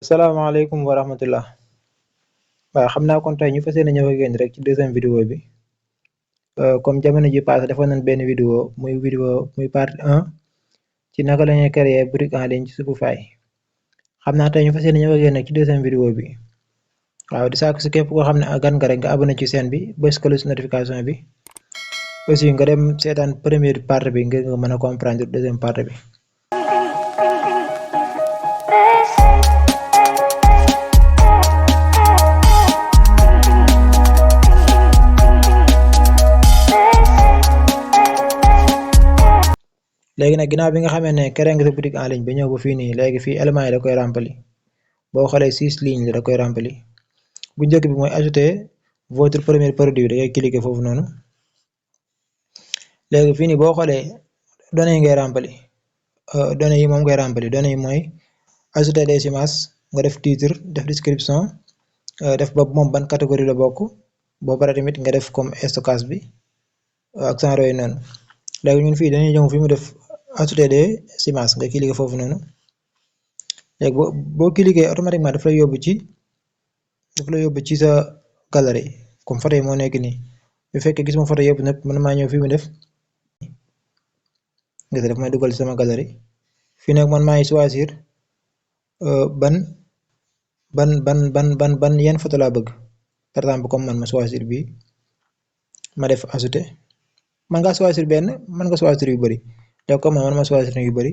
salaamaaleykum wa rahmatullah. waaw xam naa kon tey ñu fas yéene ñëw ak yéen rek ci deuxième vidéo bi comme jamono ji passé defoon nañ benn vidéo muy partie 1 ci naka la ñuy créer boutique en ligne ci Shopify. xam naa tey ñu fas yéene ñëw ak yéen rek ci deuxième vidéo bi waaw di sàkku si képp koo xam ne gan nga rek nga abonné ci chaîne bi bës cloche notification bi aussi nga dem seetaan première partie bi ngir nga mën a comprendre deuxième partie bi. léegi nag ginnaaw bi nga xamee ne créé nga sa boutique en ligne ba ñëw ba fii nii léegi fii éléments yi da koy rempli boo xoolee 6 lignes la da koy rempli bu njëkk bi mooy ajouter votre premier produit da ngay cliquer foofu noonu léegi fii nii boo xoolee données yi ngay rempli données yi moom ngay rempli données yi mooy ajouter des images nga def titre def description def ba moom ban catégorie la bokk boo paree tamit nga def comme stockage bi ak genre yooyu noonu léegi ñun fii dañuy ñëw fi mu def ajouter des images nga cliquer foofu noonu léegi boo cliquer automatiquement daf lay yóbbu ci sa galerie comme photo yi moo nekk nii bu fekkee gis ma photo yëpp nag man maa ñëw fi mu def nga def may dugal ci sama galerie fii nag man maay choisir ban yan photo laa bëgg par exemple comme man ma choisir bii ma def ajouter man nga choisir benn man nga choisir yu bari léegi comme man ma choisir yu bari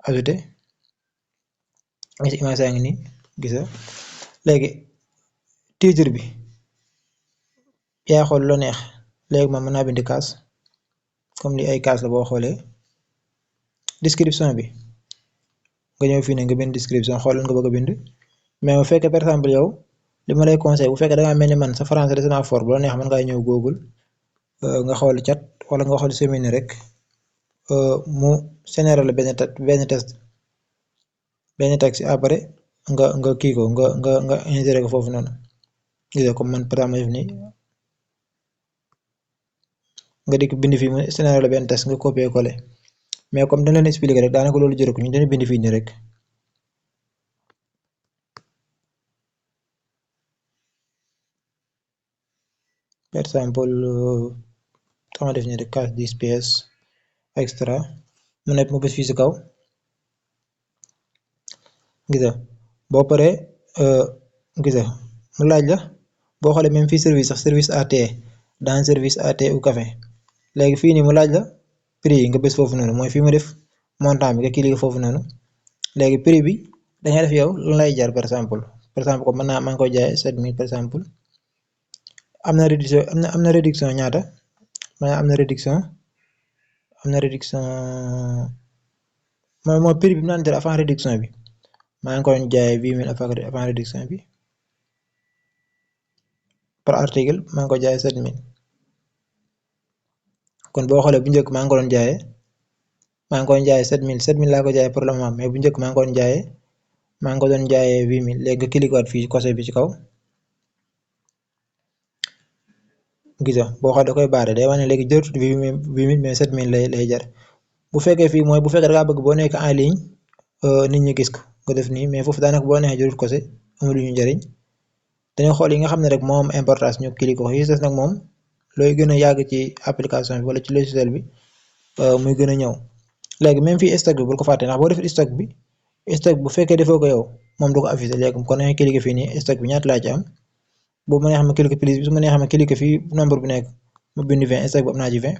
ajouter gis image yaa ngi nii gisa léegi titre bi yaa xool lu neex léegi man mën naa bind kaas comme li ay kaas la boo xoolee description bi nga ñëw fii ne nga bind description xool nga bëgg a bind mais bu fekkee par exemple yow li ma lay conseil bu fekkee da ngaa mel ni man sa français des na fort bu la neex mën ngaa ñëw Google nga xool chat wala nga xool semaine rek mu général la benn texte après nga kii ko nga insérer ko foofu noonu gis comme man par exemple def nii nga dikk bind fii mu général la benn texte nga copier coller mais comme dañ leen expliquer rek daanaka loolu jërë ko ñu dañu bind fii nii rek par exemple sama def nii rek cash 10 pièces extra mu nekk mu bës fii si kaw gisa boo paree gisa mu laaj la boo xoolee même fii service sax service à thé dans service à thé ou café léegi fii nii mu laaj la prix yi nga bës foofu noonu mooy fii ma def montant bi nga cliquer foofu noonu léegi prix bi dangay def yow lan lay jar par exemple comme maa ngi koy jaayee 7000 par exemple am na réduction ñaata maanaam am na réduction mooy prix bi mu naan jar avant réduction bi maa ngi ko doon jaayee 8 000 avant réduction bi par article maa ngi ko jaayee 7000 kon boo xoolee bu njëkk maa ngi ko doon jaayee 7000 laa ko jaayee pour le moment mais bu njëkk maa ngi ko doon jaayee 8000 léegi nga cliquer waat fii côté bi ci kaw gisa boo xoolee da koy baare day wax ne léegi jërëtut 8000 mais 7000 lay jar bu fekkee fii mooy bu fekkee da ngaa bëgg boo nekk en ligne nit ñi gis ko nga def nii mais foofu daanaka boo neexee jërut côté amul ñu njëriñ dañoo xool yi nga xam ne rek moo am importance ñu cliquer ko yi des nag moom looy gën a yàgg ci application bi wala ci logiciel bi muy gën a ñëw léegi même fii stock bi bul ko fàtte ndax boo def stock bu fekkee defoo ko yow moom du ko affiché léegi kon dangay cliquer fii nii stock bi ñaata laa ci am boobu ma nee xam ne cliquer plus bi su ma nee xam ne cliquer fii nombre bi nekk mu bind 20 stock bi am naa ci 20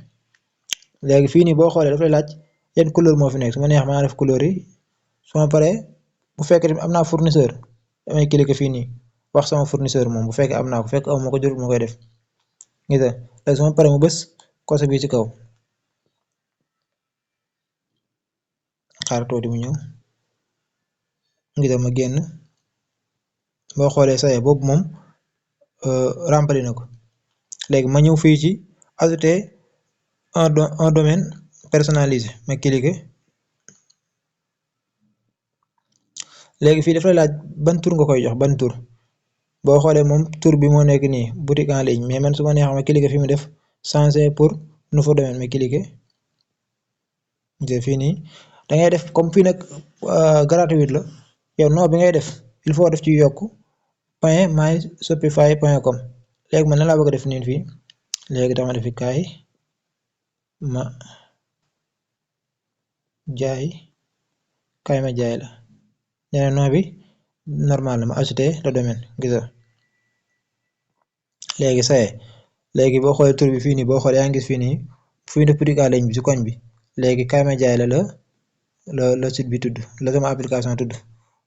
léegi fii nii boo xoolee daf lay laaj yan couleur moo fi nekk su ma nee xam naa def couleur yi su ma paree bu fekkee tamit am naa fournisseur damay cliquer fii nii wax sama fournisseur moom bu fekkee am naa ko fekk aw ma ko jurul ma koy def gis nga léegi su ma paree mu bës côté bi ci kaw xaar tuuti mu ñëw gis nga ma génn boo xoolee saye boobu moom rempli na ko léegi ma ñëw fii ci ajouter un domaine personnalisé ma cliquer léegi fii dafay laaj ban tur nga koy jox ban tur boo xoolee moom tur bi moo nekk nii boutique en ligne mais man su ma neexee ma cliquer fi mu def changer pour nouveau domaine ma cliquer fii nii da ngay def comme fii nag gratuit la yow nom bi ngay def il faut def ci yokk point myshopify.com. léegi man na laa bëgg a def nii fii léegi dama defi kaay ma jaay la nee nom bi normal la ma ajouté le domaine gisa léegi saye léegi boo xoolee tur bi fii nii boo xoolee yaa ngi gis fii nii fu ñu def boutique en ligne bi ci koñ bi léegi kaay ma jaay la site bi tudd la sama application tudd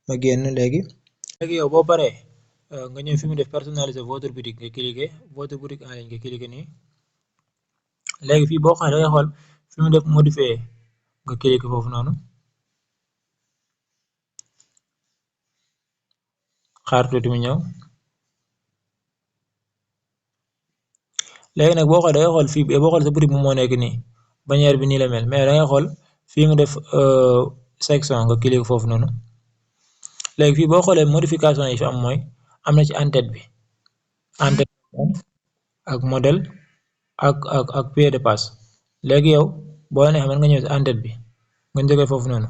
ma génn léegi yow boo paree nga ñëw fi mu def personnaliser votre boutique nga cliquer votre boutique en ligne nga cliquer nii léegi fii boo xoolee da ngay xool fi mu def modifier nga cliquer foofu noonu xaar tuuti mu ñëw léegi nag boo xoolee da ngay xool fii boo xoolee sa boutique moom moo nekk nii bannière bi nii la mel mais da ngay xool fii mu def section nga cliquer foofu noonu léegi fii boo xoolee modification yi fi am mooy am na ci en-tête bi en-tête ak modèle ak pied de passe léegi yow boo neexee mën nga ñëw ci en-tête bi nga jógee foofu noonu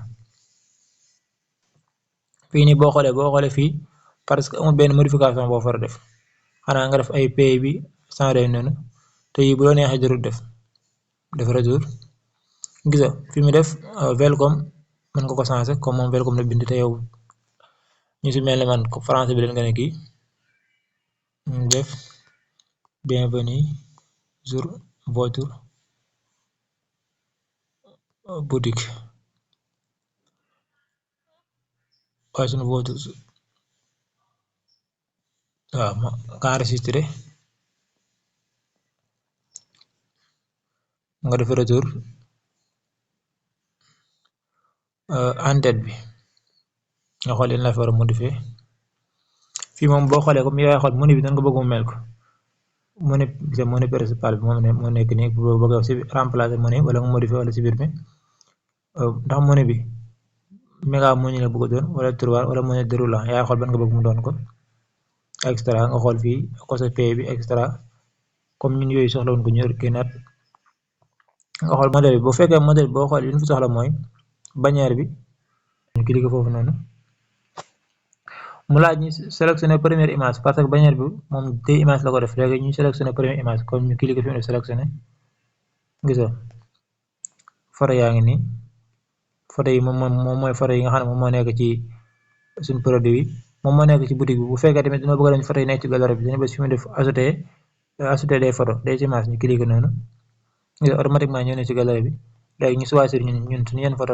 fii nii boo xoolee fii parce que amul benn modification boo far def xanaa nga def ay pay bi sans day noonu te yi bu la neexee jarul def retour gisa fi mu def welcome mën nga ko changer comme moom welcome la bind te yow ñu si mel ne man français bi leen nga ne kii def bienvenue sur votre boutique waaye sunu votre waaw ma nga enregistré nga def retour en-tête bi nga xool yéen la fa war a modifier fii moom boo xoolee comme yaay xool menu bi nan nga bëgg mu mel ko menu principal bi moo nekk nii boo bëgg si remplacer menu wala nga modifier wala si biir bi ndax menu bi méga menu la bëgg doon wala tiroir wala menu déroulant yaay xool ban nga bëgg mu doon ko extra nga xool fii cose pay bi extra comme ñun yooyu soxla woon ko ñu génnaat nga xool modèle bi bu fekkee modèle boo xool li ñu fi soxla mooy bannière bi ñu cliquer foofu noonu mu laaj ñu sélectionner première image parce que bannière bi moom 2 images la ko def léegi ñu sélectionner première image comme ñu cliquer fi mu sélectionner gisoo photo yaa ngi nii photo yi moom mooy photo yi nga xam ne moom moo nekk ci suñ produit yi moom moo nekk ci boutique bi bu fekkee tamit dina bëgg dañ photo yi nekk ci galerie bi dañu bës fi mu def ajouter des photos des images ñu cliquer noonu gisoo automatiquement ñëw ne ci galerie bi léegi ñu choisir ñun suñu yenn photo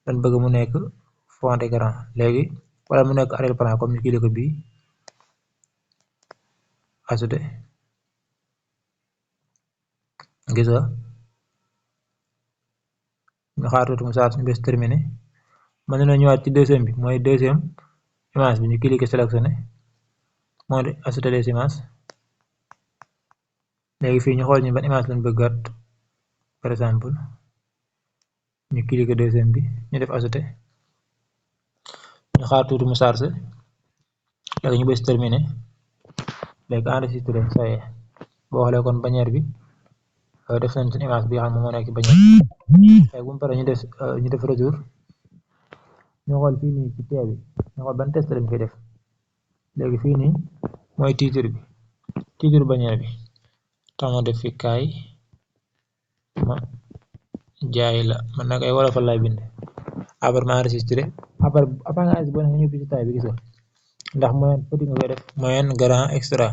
lañ bëgg mu nekk fond d'écran léegi wala mu nekk arrière-plan comme ñu cliquer bii ajouter gis nga ñu xaar tuuti mu charge ñu bës terminé mën nañoo ñëwaat ci deuxième bi mooy deuxième image bi ñu cliquer sélectionné moo di ajouter des images léegi fii ñu xool ñu ban image lañ bëggaat par exemple ñu cliquer deuxième bi ñu def ajouter ñu xaar tuuti mu charge léegi ñu bës terminé léegi enregistré ça y est boo xoolee kon bannière bi def nañ suñu image bi nga xam ne moo nekk ci bannière léegi bu mu paree ñu def retour ñu xool fii nii ci tee bi ñu xool ban test lañ koy def léegi fii nii mooy titre bannière bi tama def fi kaay ma jaay la man nag ay wolofal lay bind après ma enregistré après nga enregistré boo ne ñu bi ci taay bi gis nga ndax moyen petit nga koy def moyen grand extra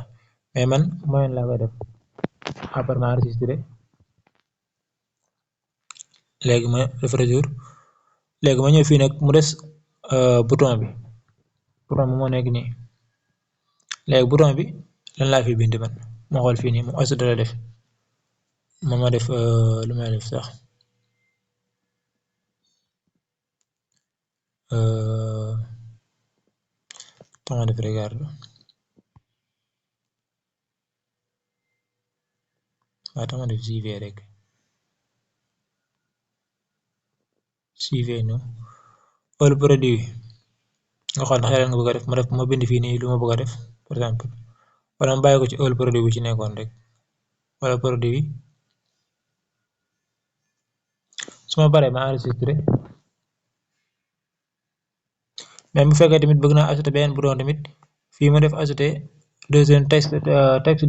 mais man moyen laa koy def après ma enregistré léegi ma def retour léegi ma ñëw fii nag mu des bouton bi moo nekk nii léegi bouton bi lan laa fi bind man ma xool fii nii mu ajouter la def ma def lu may def sax tama def regarde waaw tama def JV rek JV no all produit nga xool ndax nga bëgg a def ma bind fii nii lu ma bëgg a def par exemple wala ma bàyyi ko ci all produit bu ci nekkoon rek wala produit su ma paree ma enregistré même bu fekkee tamit bëgg naa ajouter beneen bouton tamit fii ma def ajouter deuxième texte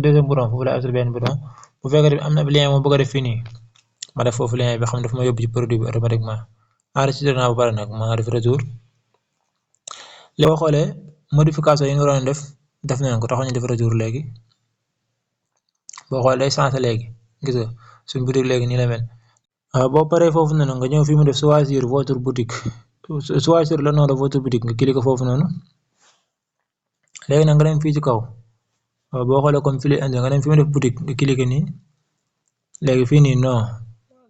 deuxième bouton foofu la ajouter beneen bouton bu fekkee tamit am na lien moo bëgg a def fii nii ma def foofu lien bi xam ne dafa ma yóbbu ci produit bi automatiquement enregistré naa ba pare nag ma def retour léegi boo xoolee modification yi nga waroon def nañ ko taxaw ñu def retour léegi boo xoolee day changé léegi gis nga suñ boutique léegi nii la mel. boo paree foofu noonu nga ñëw fii mu def choisir votre boutique choisir le nom de votre boutique nga cliquer foofu noonu léegi nag nga dem fii ci kaw boo xoolee comme fii indi nga dem fi mu def boutique nga cliquer nii léegi fii nii nom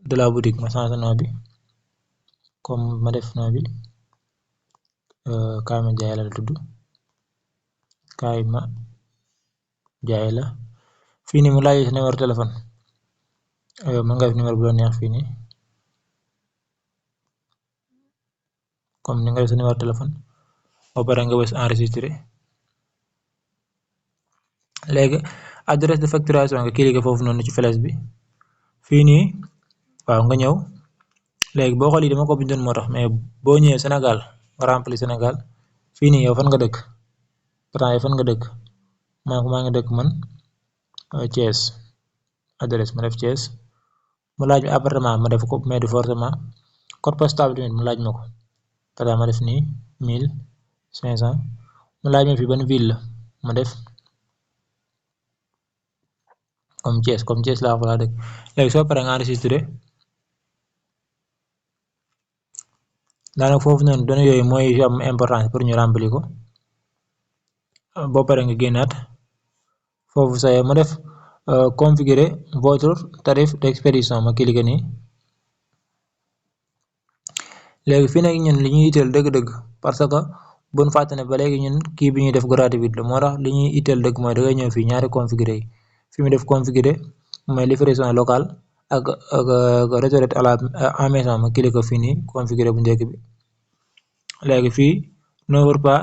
de la boutique ma changé nom bi comme ma def nom bi kaay ma jaay la tudd kaay ma jaay la fii nii mu laaj sa numéro téléphone mën nga def numéro bu la neex fii nii comme ni nga def sa numéro téléphone ba pare nga bës enregistré léegi adresse de facturation nga cliquer foofu noonu ci flèche bi fii nii waaw nga ñëw léegi boo xoolee dama ko bindoon moo tax mais boo ñëwee Sénégal nga rempli Sénégal fii nii yow fan nga dëkk pourtant yow fan nga dëkk maa ngi dëkk man Thiès adresse ma def Thiès mu laaj mi appartement ma def ko mais du forcément code postal bi tamit mu laaj ma ko parce ma def nii 1500 mu laaj ma fi ban ville la ma def comme Thiès laa ko laa dëkk léegi soo paree nga enregistré daanaka foofu noonu données yooyu mooy am importance pour ñu remplir ko boo paree nga génnaat foofu sa ma def configurer votre tarif d'expédition ma cliquer nii léegi fii nag ñun li ñuy itteel dëgg-dëgg parce que buñ fàtte ne ba léegi ñun kii bi ñuy def gratuit la moo tax li ñuy itteel dëgg mooy dangay ñëw fii ñaari configurer yi fi mu def configurer mooy livraison locale ak retrait à la en maison ma cliquer ko fii nii configurer bu njëkk bi léegi fii n'ouvre pas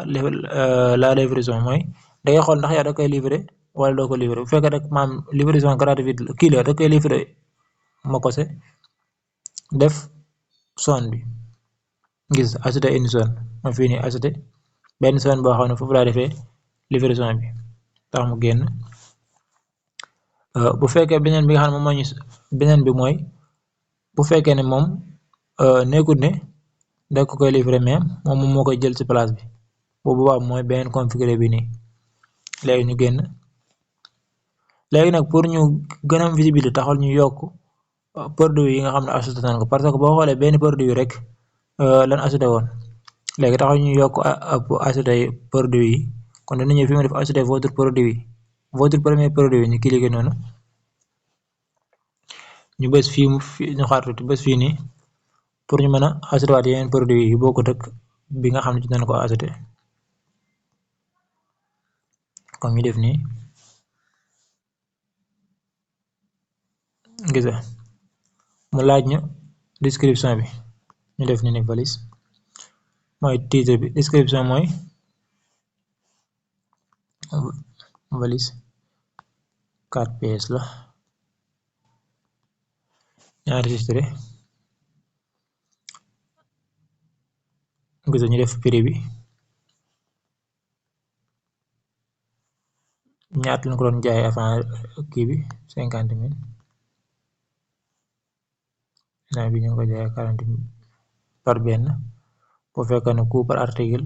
la livraison mooy dangay xool ndax yow da koy livrer wala doo ko livrer bu fekkee rek maam livraison gratuite kii la da koy livrer ma kose def zone bi gis ajouter une zone ma fii nii ajouter benn zone boo xam ne foofu laa defee livraison bi tax mu génn bu fekkee beneen bi nga xam ne moom moo ñu beneen bi mooy bu fekkee ne moom nekkul ne da ko koy livrer mais moom moo koy jël ci place bi boobu boobaa mooy beneen configuré bi nii léegi ñu génn léegi nag pour ñu gën a am visibilité taxal ñu yokk produit yi nga xam ne ajouté nañ ko parce que boo xoolee benn produit rek lan ajouté woon léegi taxal ñu yokk ajouté produit yi kon dana ñëw fi mu def ajouté votre premier produit ñu cliquer noonu ñu bës fii ñu xaar tuuti bës fii nii pour ñu mën a ajouté waat yeneen produit yi bokkut ak bi nga xam ne ci nañ ko ajouté comme ñu def nii gis nga mu laaj ñu description bi ñu def ni valise mooy titre bi description mooy valise 4 pièces la ñu enregistré gis nga ñu def prix bi ñaata lañ ko doon jaay avant kii bi 50 000 naa bi ñu ngi ko jaay 40 000 par benn bu fekkee ne coût par article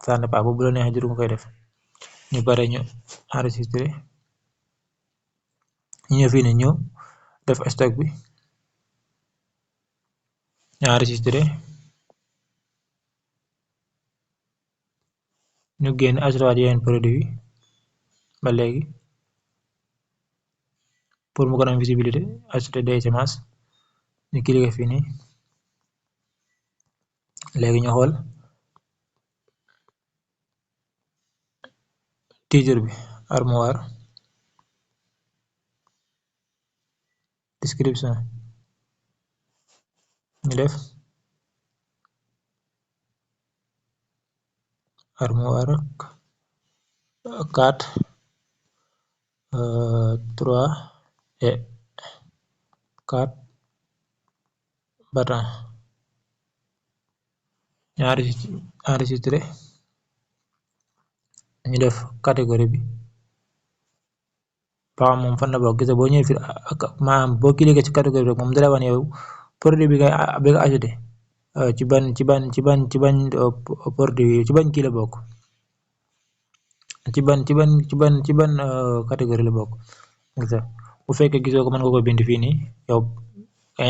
ça ne pas boobu la neexee jur nga koy def ñu pare ñu enregistré ñu ñëw fii ne ñëw def stock bi ñu enregistré ñu génn ajouté waat yeneen produit ba léegi pour mu gën a am visibilité ajouté des images ñu cliquer fii nii léegi ñu xool titre bi armoire description ñu def armoire 4 3 et 4 battants ñu enregistré ñu def catégorie bi ba xam moom fan la bokk. Gis nga boo ñëwee fii ak maanaam boo cliquer ci catégorie rek moom dalay wan yow produit bi nga ajouté ci ban produit ci ban kii la bokk, ci ban catégorie la bokk. Gis nga bu fekkee gisoo ko mën nga ko bind fii nii yow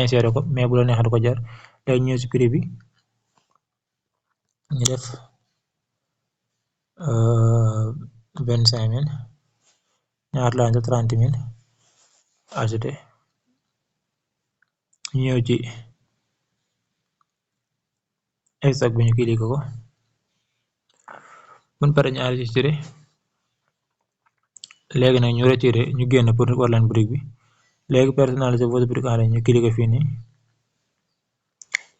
insérer ko, mais bu la neexee du ko jar. Léegi ñëw ci prix bi ñu def 25 000 ñaata la 30 000 ajouté. ñu ñëw ci stock bi ñu cliquer ko buñ pare ñu enregistré. léegi nag ñu retiré ñu génn pour war leen brique bi. léegi personnaliser votre brique en ligne ñu cliquer fii nii.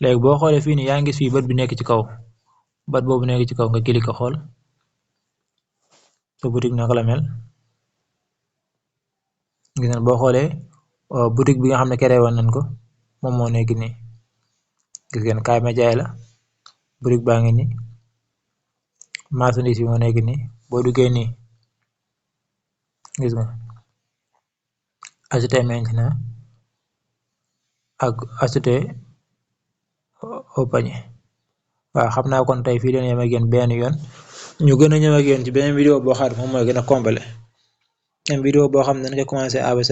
léegi boo xoolee fii nii yaa ngi gis fii bët bi nekk ci kaw, bët boobu nekk ci kaw nga cliquer xool sa boutique naka la mel. gis ngeen boo xoolee boutique bi nga xam ne créé woon nañ ko moom moo nekk nii. gis ngeen kaay ma jaay la boutique baa ngi nii, marchandise bi moo nekk nii. boo duggee nii gis nga acheter maintenant ak acheter au panier. waaw xam naa kon tey fii leen yem ak yéen benn yoon ñu gën a ñëw ak yéen ci beneen vidéo boo xam ne moom mooy gën a complet, même vidéo boo xam ne dañ koy commencé A ba Z.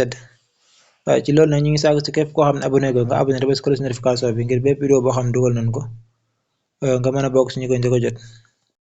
waaye ci loolu nag ñu ngi sàkku ci képp koo xam ne abonné ko nga abonné te bës cloche notification bi ngir bépp vidéo boo xam ne dugal nañ ko nga mën a bokk si ñu ko njëkk a jot.